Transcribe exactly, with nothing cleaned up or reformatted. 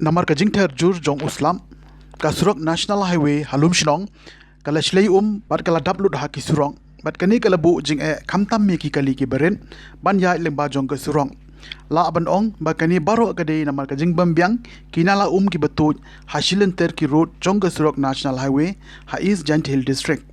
Namar ka jingther jur jong u slap, ka surok National Highway ha Lumshnong ka la shlei um bad ka la dap lut ha ki surok, bad kane ka la buh jingeh khamtam ïa ki kali ki barit ban ïaid lyngba jong ka surok. Lah ban ong ba kane baroh ka dei namar ka jingbym biang ki nala um kiba tuid ha shilynter ki rud jong ka surok National Highway ha East Jaintia Hills District.